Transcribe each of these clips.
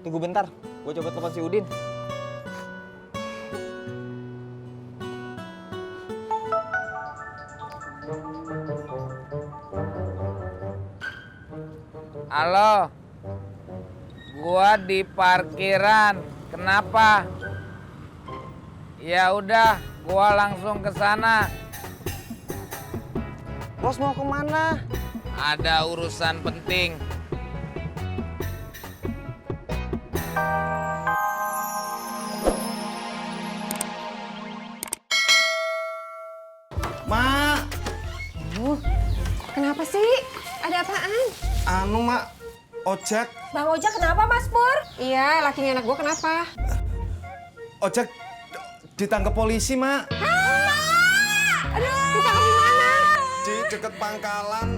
tunggu bentar. Gue coba telepon si Udin. Halo, gua di parkiran. Kenapa? Ya udah, gua langsung ke sana. Bos mau kemana? Ada urusan penting. Mak, Kenapa sih? Ada apaan? anu mak, ojek, Bang Ojak kenapa Mas Pur? Iya, lakinya anak gua kenapa? ojek ditangkap polisi mak. Aduh, ditangkap di mana? Di deket pangkalan,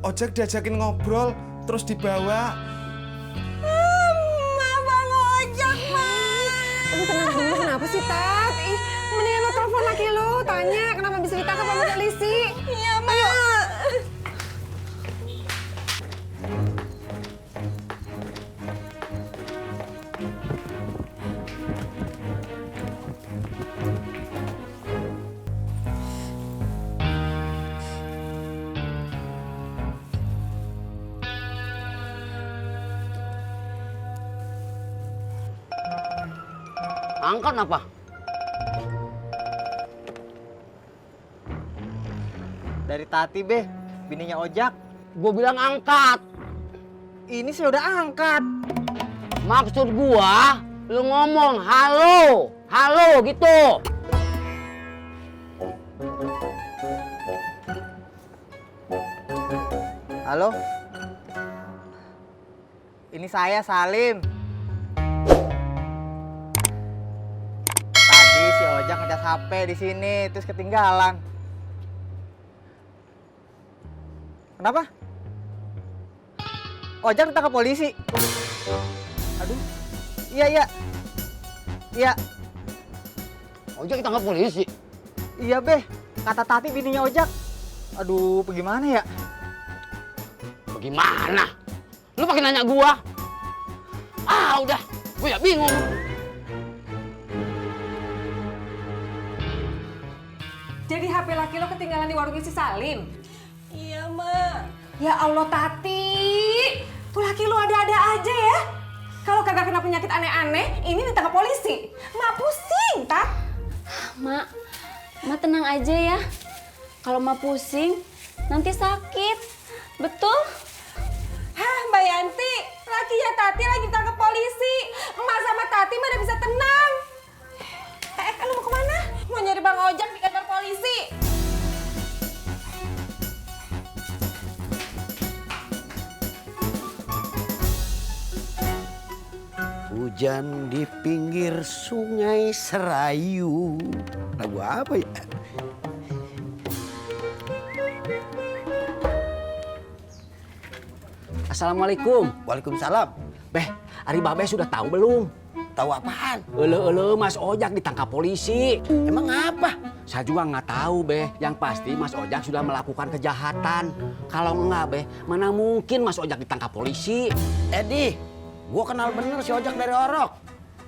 ojek diajakin ngobrol, terus dibawa. Ma, Bang Ojak, Ma. Aduh, tenang dulu, kenapa sih, Tat? Ih, mendingan lo telepon laki lo, tanya kenapa bisa ditangkap sama polisi. Iya, Ma. Ayo. Angkat apa? Dari Tati, Be. Bininya Ojak. Gue bilang angkat. Ini saya udah angkat. Maksud gua, lu ngomong halo, halo gitu. Halo? Ini saya, Salim. Tadi si Ojak ngecas HP di sini, terus ketinggalan. Kenapa? Ojak ditangkap polisi. Aduh. Iya, iya. Iya, Ojek ditangkap polisi. iya, Be. Kata Tati bininya Ojak. Aduh, bagaimana ya? Bagaimana? Lu pakai nanya gua? Ah, udah. Gue ya bingung. Jadi HP laki lo ketinggalan di warungnya si Salim? Iya, Mak. Ya Allah, Tati. Tuh laki lo ada-ada aja ya. Kalau kagak kena penyakit aneh-aneh, ini ditangkap polisi. Mak pusing, Tat. Mak tenang aja ya. Kalau Mak pusing, nanti sakit. Betul? Hah, Mbak Yanti, lakinya Tati lagi ditangkap polisi. Emak sama Tati mah udah bisa tenang. Lu mau kemana? Mau nyari Bang Ojak di kantor polisi. Hujan di pinggir sungai Serayu. Lagu apa ya? Assalamualaikum. Waalaikumsalam. Beh, Ari Babe sudah tahu belum? Tahu apaan? Elo Mas Ojak ditangkap polisi. Emang apa? Saya juga nggak tahu, Beh. Yang pasti Mas Ojak sudah melakukan kejahatan. Kalau enggak, Beh, mana mungkin Mas Ojak ditangkap polisi? Edi, gua kenal bener si Ojak dari Orok.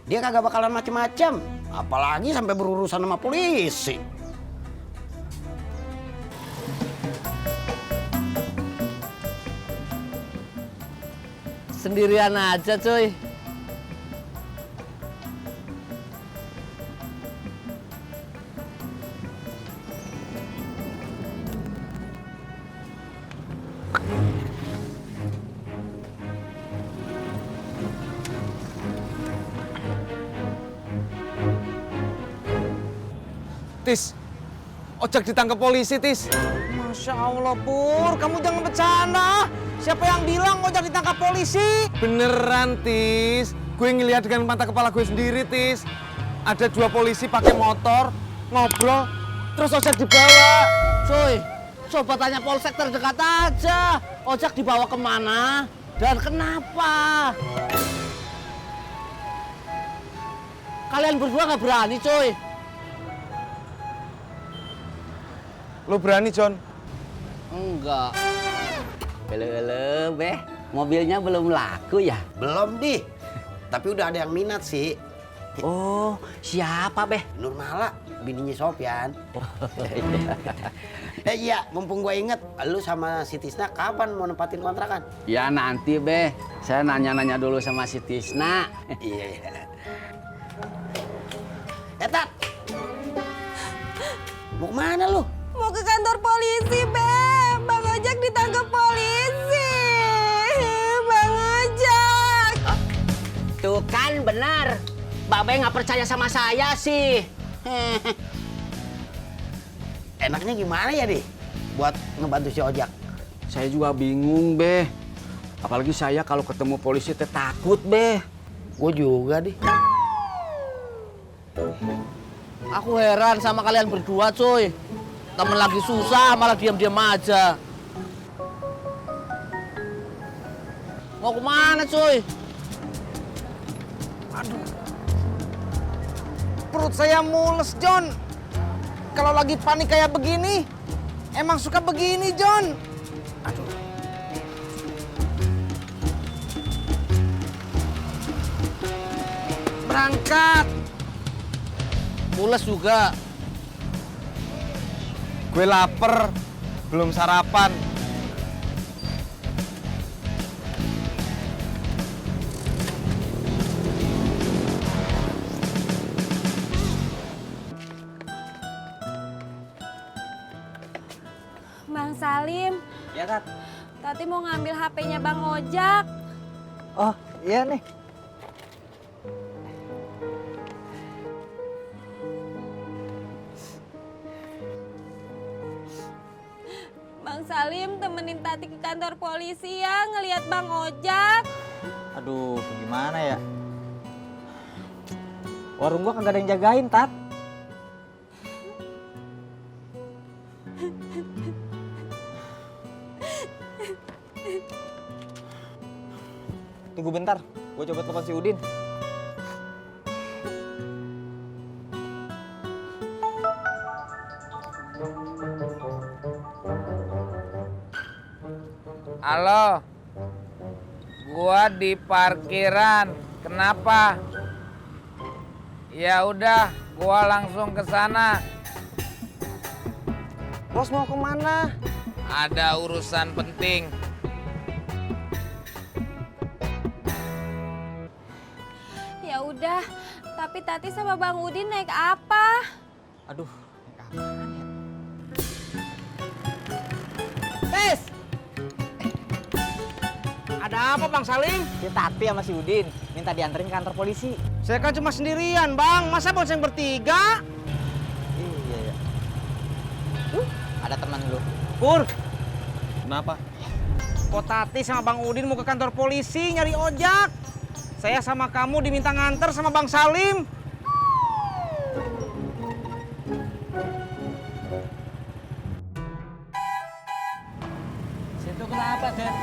Dia kagak bakalan macem-macem. Apalagi sampai berurusan sama polisi. Sendirian aja cuy. Tis, ojek ditangkap polisi, Tis. Masya Allah, Pur. Kamu jangan bercanda. Siapa yang bilang Ojak ditangkap polisi? Beneran, Tis. Gue ngeliat dengan mata kepala gue sendiri, Tis. Ada 2 polisi pakai motor, ngobrol, terus ojek dibawa. Cuy, coba tanya polsek terdekat aja. Ojak dibawa kemana dan kenapa? Kalian berdua nggak berani cuy. Lo berani, John? Enggak. Halo, Beh. Mobilnya belum laku ya? Belum, Di. tapi udah ada yang minat sih. Oh, siapa, Beh? Nurmala, bininya Sofyan. Iya, mumpung gue inget, lu sama si Tisna kapan mau nempatin kontrakan? Ya nanti, Beh. Saya nanya-nanya dulu sama si Tisna. Iya. Tat, mau kemana lu? Mau ke kantor polisi, Beb. Bang Ojak ditangkap polisi. Bang Ojak. Tuh kan benar. Babe nggak percaya sama saya sih. Enaknya gimana ya, Di? Buat ngebantu si Ojak. Saya juga bingung, Beh. Apalagi saya kalau ketemu polisi takut, Beh. Gue juga, Di. Aku heran sama kalian berdua, cuy. Temen lagi susah, malah diam-diam aja. Mau kemana, cuy? Perut saya mules, John. Kalau lagi panik kayak begini, emang suka begini, John. Berangkat. Mules juga. Gue lapar, belum sarapan. Bang Salim, Ya, Tat. Tati mau ngambil HP-nya Bang Ojak. Oh, iya nih. Bang Salim temenin Tati ke kantor polisi ya, ngelihat Bang Ojak. Aduh, gimana ya? Warung gua kagak ada yang jagain, Tat. Tunggu bentar, gua coba telepon si Udin. Halo, gua di parkiran. Kenapa? Ya udah, gua langsung ke sana. Bos mau kemana? Ada urusan penting. Ya udah, tapi Tati sama Bang Udin naik apa? Aduh, naik apaan ya? Tes! Ada apa, Bang Salim? Si Tati sama si Udin minta dianterin ke kantor polisi. Saya kan cuma sendirian, Bang. Masa bos yang bertiga? Iya, ya. Ada teman lu. Pur! Kenapa? Kok Tati sama Bang Udin mau ke kantor polisi nyari ojak? Saya sama kamu diminta nganter sama Bang Salim. Situ kenapa, Dad?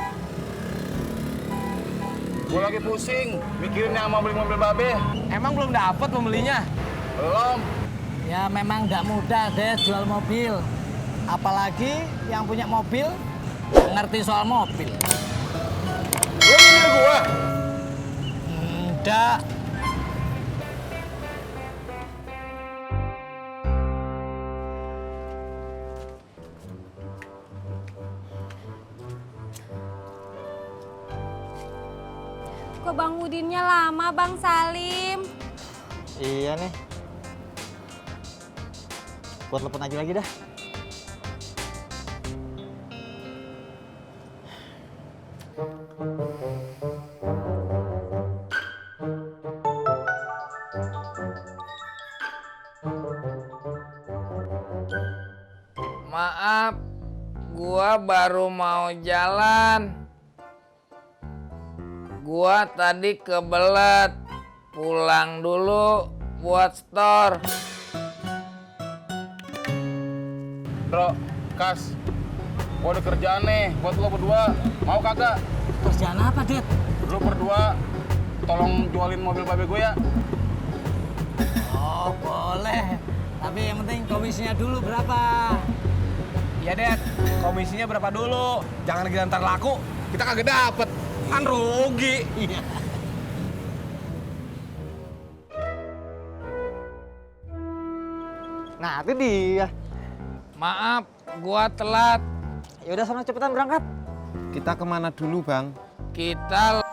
Gue lagi pusing, mikirin yang mau beli mobil babe. Emang belum dapet pembelinya? Belum. Ya memang nggak mudah, Dad, jual mobil. Apalagi yang punya mobil ngerti soal mobil. Lu nyindir gua? Enggak. Kok Bang Udinnya lama, Bang Salim? Iya nih. Gua telepon aja lagi dah. Maaf, gua baru mau jalan. Gua tadi kebelet, pulang dulu buat store. Bro, Kas, gua ada kerjaan nih buat lo berdua. Mau kagak? Kerjaan apa, Dad? Lo berdua tolong jualin mobil babe gue ya. Oh, boleh. Tapi yang penting komisinya dulu berapa? Iya, Dad. Komisinya berapa dulu? Jangan kita ntar laku, kita kagak dapet. Kan rugi. Nah, itu dia. Maaf, gua telat. Ya udah sana cepetan berangkat. Kita kemana dulu, Bang? Kita